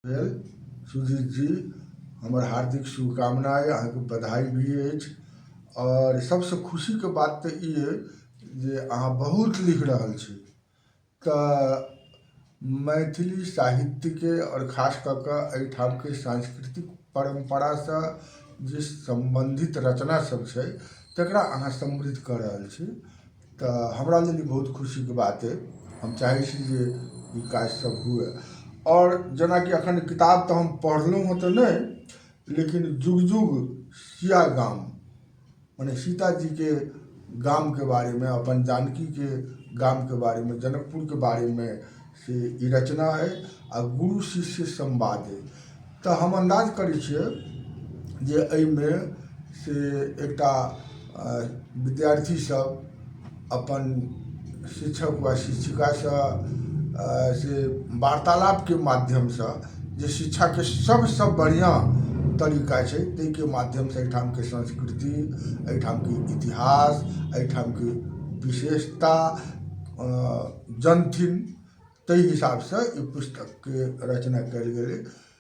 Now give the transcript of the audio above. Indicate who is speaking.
Speaker 1: भेल। सुजीत जी, हमर हार्दिक शुभकामना अइ, अहाँके बधाई भी अछि। आओर सबसँ खुशीके बात तऽ ई अइ जे अहाँ बहुत लिख रहल छी, तऽ मैथिली साहित्यके आओर खास कऽ कऽ एहिठामके सांस्कृतिक परम्परासँ जे सम्बन्धित रचना सब छै, तकरा अहाँ समृद्ध कऽ रहल छी। तऽ हमरा लेल ई बहुत खुशीके बात अइ। हम चाहै छी जे ई काज सब हुए। आओर जेनाकि एखन किताब तऽ हम पढ़लहुँ हँ तऽ नहि, लेकिन जुग जुग सिया गाम, मने सीताजीके गामके बारेमे, अपन जानकीके गामके बारेमे, जनकपुरके बारेमे से ई रचना अइ आ गुरु शिष्य संवाद अइ। तऽ हम अन्दाज करै छियै जे एहिमे से एकटा विद्यार्थी सब अपन शिक्षक वा शिक्षिकासँ से वार्तालापके माध्यमसँ, जे शिक्षाके सबसँ बढ़िआँ तरीका छै, ताहिके माध्यमसँ एहिठामके संस्कृति, एहिठामके इतिहास, एहिठामके विशेषता जनथिन, ताहि हिसाबसँ ई पुस्तकके रचना कयल गेलै।